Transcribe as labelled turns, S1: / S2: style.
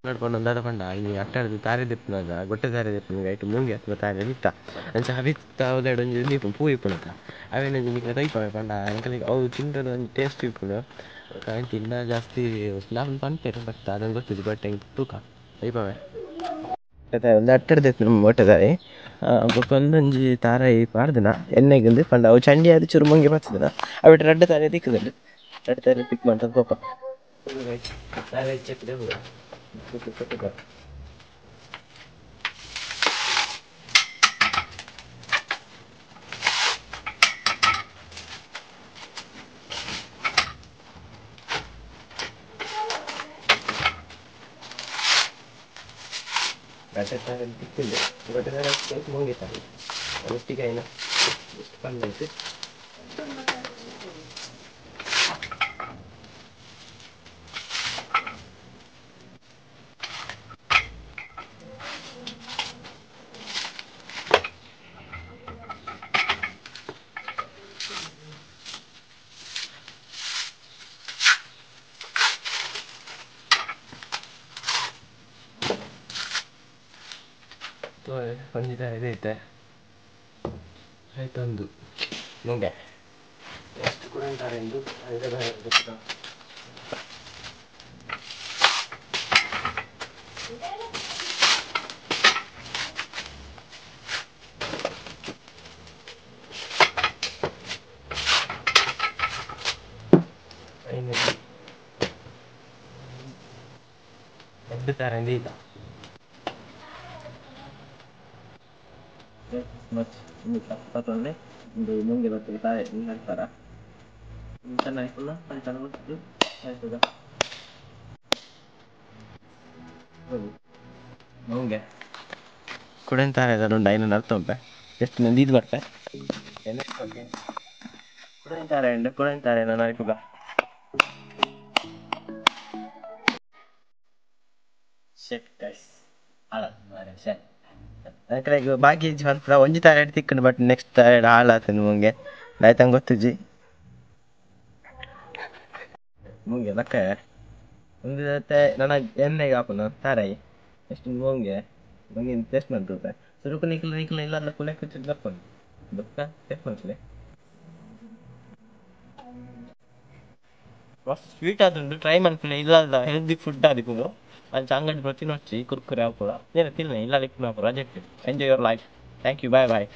S1: ಪಂಡ ದಾದ ಪಂಡ ಇನಿ ಅಟ್ಟರ್ದ್ ತಾರೆ ದೆಪ್ಪುನಗ ಗೊಟ್ಟೆ ತಾರೆ ದೆಪ್ಪುನಗ ಐಟ್ ಮುಂಗೆ ಅತ್ಮ ತಾರೆ ದಿತ್ತ ಅಂಚ ಅವಿತ್ತ ಉಲಯಿಡ್ ಒಂಜಿ ಉಂದು ಇಪ್ಪುಂಡು ಪೂ ಇಪ್ಪುನತ ಅವೆನ್ ಒಂಜಿ ನಿಕ್ಲೆ ತೋಯಿಪಾವೆ ಪಂಡ ಎಂಕಲೆಗ್ ಅವು ತಿಂಡದ ಒಂಜಿ ಟೇಸ್ಟ್ ಇಪ್ಪುಂಡು ಬೊಕ ಅವೆನ್ ತಿಂಡ ಜಾಸ್ತಿ ದಾದ ಪನ್ಪೆರ್ ಬಟ್ ದಾದಂದ್ ಗೊತ್ತಿಜ್ಜಿ ಬಟ್ ಎಂಕ್ ತೂಕ ತೋಯಿಪಾವೆ. ಉಂದು ಅಟ್ಟಡ್ ದೆಪ್ಪುನ ಮೊಟ್ಟೆ ತಾರೆ ಬೊಕ ಉಂದೊಂಜಿ ತಾರಾಯಿ ಪಾಡ್ದನ ಎಣ್ಣೆಗ್ ಇಂದ್ ಪಂಡ ಅವು ಚಂಡಿ ಆದ್ ಚೂರು ಮುಂಗೆ ಪತ್ತುದುನ ಅವೆಟ್ ರಡ್ಡ್ ತಾರೆ ತಿಕ್ಕುದುಂಡು ರಡ್ಡ್ ತಾರೆ ಪಿಕ್ ಮಂತುದು ಪೋಪ. ತಾರಾಯಿ ಚೆಕ್ ರಡ್ಡ್ ತಾರೆ ತಿಕ್ಕುಂಡು ರಡ್ಡ್ ತಾರೆ ಮುಂಗೆ ತಾರೆ ಒಟ್ಟಿಗೆ ಐನ ಜಸ್ಟ್ ಪಂದಾಯ್ತು. ಒಂಜಿ ತಾರೆ ಐತೆ ಆಯ್ತೊಂದು ಮುಂಗೆ ಎಷ್ಟು ಕುಡಂತಾರೆ ಎಂದು ರಡ್ಡ್ ತಾರೆ ದೀತ ಮಚ್ ಪತ್ತೊಂದೆ ಉಂದು ಮುಂಗೆ ಬತ್ತುದು ತಾರೆ ನಡ್ತಾರ ಚೆನ್ನಾಗಿಪ್ಪುನ ಅಂಚನೆ ಗೊತ್ತು ಆಯ್ತದ ಮುಂಗೆ ಕುಡೆನ್ ತಾರೆ ಉಂಡು ಐನ ನರ್ತೊಂಪೆ ಜಸ್ಟ್ ದೀದ್ ಬರ್ಪೆ ಓಕೆ ಕುಡೆನ್ ತಾರೆ ಉಂಡು ಕುಡೆನ್ ತಾರೆ ನರಿಪುಗ ಶೆಟ್ ಗೈಸ್ ಅಲ್ಲ ಮಾರೆ ಶೆಟ್ ಎಂಕಲೆಗ್ ಬಾಕಿ ಪನ್ಪುನ ಒಂಜಿ ತಾರೆ ತಿಕ್ಕುಂಡು ಬಟ್ ನೆಕ್ಸ್ಟ್ ತಾರೆ ಹಾಳಾತುಂಡು ಮುಂಗೆ ದಾಯ್ತಂಗ್ ಗೊತ್ತುಜ್ಜಿ ಮುಂಗೆ ಲಕ್ಕ ಉಂದು ನನ ಎಣ್ಣೆಗ್ ಆಪುನ ತಾರಾಯಿ ನೆಕ್ಸ್ಟ್ ಮುಂಗೆ ಮುಂಗೆ ಟೇಸ್ಟ್ ಮಲ್ತುಪೆ ಸುರುಕು ನಿಕುಲು ನಿಕುಲು ಇಲ್ಲದ ಕುಲೆ ಕುಚ್ಚುದು ದಪ್ಪೊಡು ಬೊಕ್ಕ ಟೇಸ್ಟ್ ಮಲ್ಪುಲೆ ಮಸ್ತ್ ಸ್ವೀಟ್ ಆತುಂಡು ಟ್ರೈ ಮಲ್ಪುಲೆ ಇಲ್ಲದ ಹೆಲ್ದಿ ಫುಡ್ ಆದಿಪ್ಪುಂಡು ಅಂಚ ಅಂಗಡಿ ಪ್ರತಿ ತಿನ್ನೊಡ್ಚಿ ಕುರ್ಕುರೆ ಅವು ಪೂರ ನೇರ ತಿನ್ಲೆ ಇಲ್ಲಲ್ ಇಪ್ಪುನ ಪೂರ ರಜೆಟ್ enjoy your life. Thank you, bye bye.